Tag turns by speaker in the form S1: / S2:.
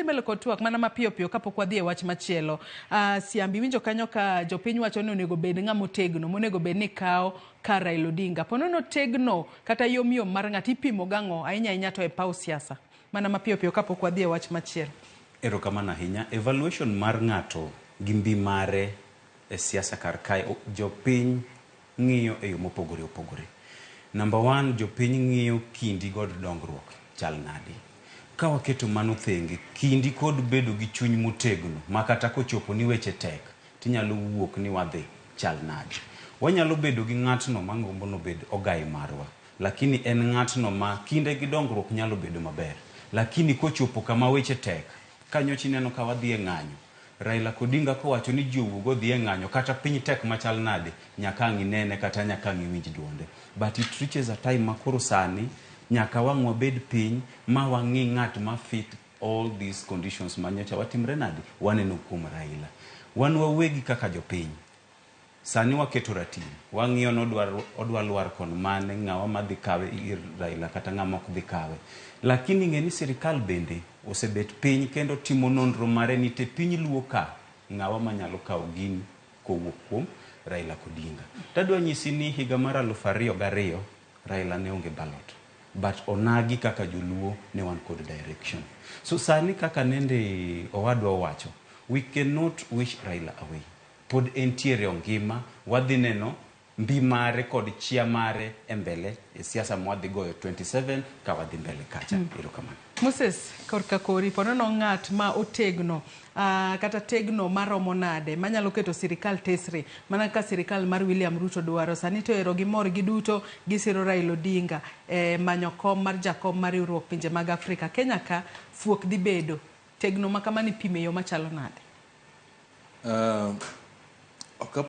S1: mbele kod twak mana mapiyo piyo kapok wadhi e wach machielo. Siambi winjo kanyo ka jopiny wacho ni onego bed ng'ama otegno, monego bed ni kawo kar Raila Odinga. Po nono tegno kata yom yom mar ng'ato ipimo gang'o ahinya ahinya to e paw siasa. Mana mapiyo piyo kapok wadhi e wach machielo.
S2: Erokamano ahinya. Evaluation mar ng'ato gi mbi mare e siasa kar kae jopiny ng'iyo e yo mopogore opogore. Number one, jopiny ng'iyo kindi kod dongruok chal nadi. Ka waketo mano thenge, kindi kod bedo gi chuny motegno ma kata kochopo ni weche tek tinyalo wuok ni wadhi chal nadi. Wanyalo bedo gi ng'atno magombo nobed ogai marwa, lakini en ng'atno ma kinde gi dongruok nyalo bedo maber. Lakini kochopo kama weche tek, ka nyocha ineno ka wadhi e ng'anyo, Raila Odinga kowacho ni ji owuog odhi e ng'anyo kata piny tek machal nade, nyaka ang' inene kata nyaka ang' iwinj duonde. But it reaches a time ma koro sani nyaka wang' wabed piny ma wang'i ng'at ma fit all these conditions ma nyocha watimre nade, waneno kuom Raila. Wan wawegi kaka jopiny, sani waketo ratil, wang'iyo ni odwa lwar kon mane, ng'awa madhi kawe ir Raila kata ng'ama ok dhi kawe. Lakini ng'e ni sirikal bende osebet piny kendo timo nonro mare ni te piny luo ka ng'awa manyalo kawo gini kowuok kuom Raila Odinga. Tadwa nyisi ni higa mar 2002 Raila ne onge ballot. But onagi kaka joluo ne wan kod direction. So sani kaka nende owadwa owacho, we cannot wish Raila away. Pod entiere ongima, wadhi neno mbi mare kod chia mare e mbele e siasa mwadhi goyo 27 ka wadhi mbele kacha. Erokamano.
S1: Moses, korka kori, po nono ng'at ma otegno kata tegno maromo nade manyalo keto sirikal tesre mana kaka sirikal mar William Ruto dwaro. Sani to ero gimor giduto gisiro Raila Odinga e manyo kom mar jakom mar riwruok pinje mag Afrika. Kenya ka fuok dhi bedo. Tegno ma kamani pime yo machalo nade?